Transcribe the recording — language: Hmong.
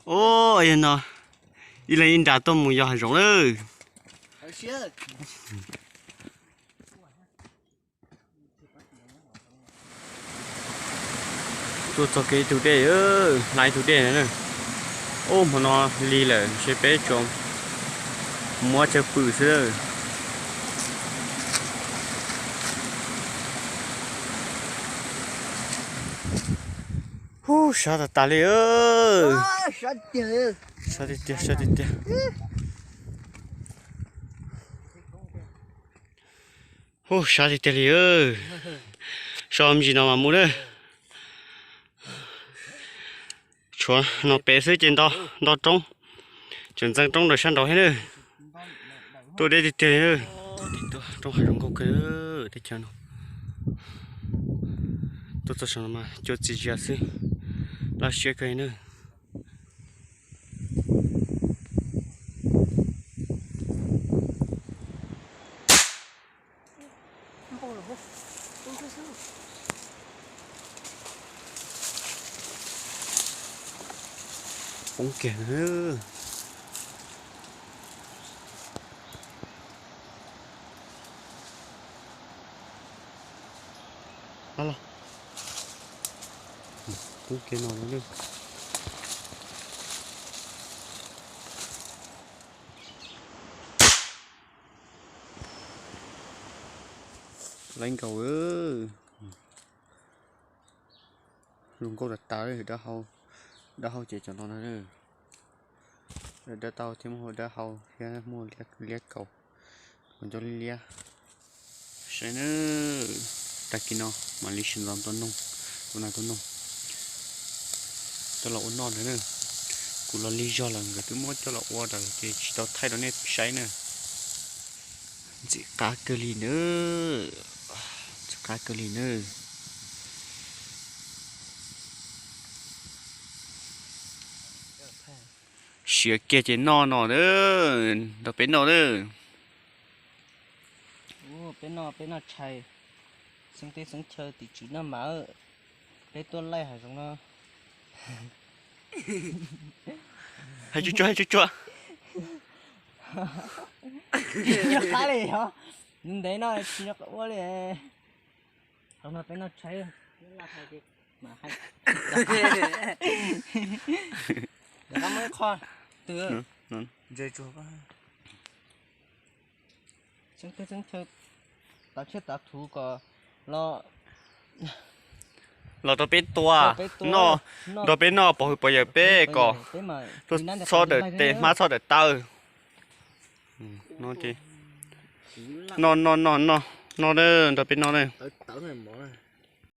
Ua, yog no ib leeg ib nra tuaj mus yos hav zoov lawm. Tuaj txog kev ib tug dej, hla ib tug dej na. Ub, hmo no lig lawm, ntshe peb tsuas muab chaw pw xwb lawm. Ub, sab tas tas li. Sab tiag tiag, sab tiag tiag. Ub, sab tiag tiag li. So me ntsis no mas mus na. Tshuav no pem xwb ces nto roob, tseem ntxeev roob ntawm sab nraud thiab na. Tuaj deb tiag tiag li. Tim tuaj roob hav zoov nkauj kawg teb chaws no. Tuaj txog saum no mas cua txias zias xwb, laj siab kawg li na. Poob kiag. Los, poob kiag no lawm. Laib nkaus. Zoo nkauj tas tas li. Dawb hau ces cov no na. Dawb tau thiab muaj dawb hau thiab muaj liab kaus, ua ncauj liab liab. Saib na, tag kis no mam li sawv ntxov tua noog, tua nas tua noog coj los ua noj ntag na. Kuv los lig zog lawm nkawd twb muab coj los ua lawm ces tsis tau thaij rau nej saib na. Ntxim qab kawg li na, ntxim qab kawg li na. Siav kiag ces noj no na, nrog peb noj na. Peb noj, peb noj tshais, xeeb teb xeeb chaw tim tswv noj mas, peb tuaj laij hav zoov no. Hais tsuag tsuag, hais tsuag tsuag. Nyob qab li os, ntev no tsis nyob qab ua li. Hav no peb noj tshais, rov qab muaj ib qho twg ntse tsuag. Xeeb teb xeeb chaw, tav tshiab tav thuv kom los, los rau peb tua, noj, nrog peb noj pov hwm pov yawm peb kom tuaj txhob dawm tes hmab txhob dawm taw. Noj noj noj noj noj na, nrog peb noj na.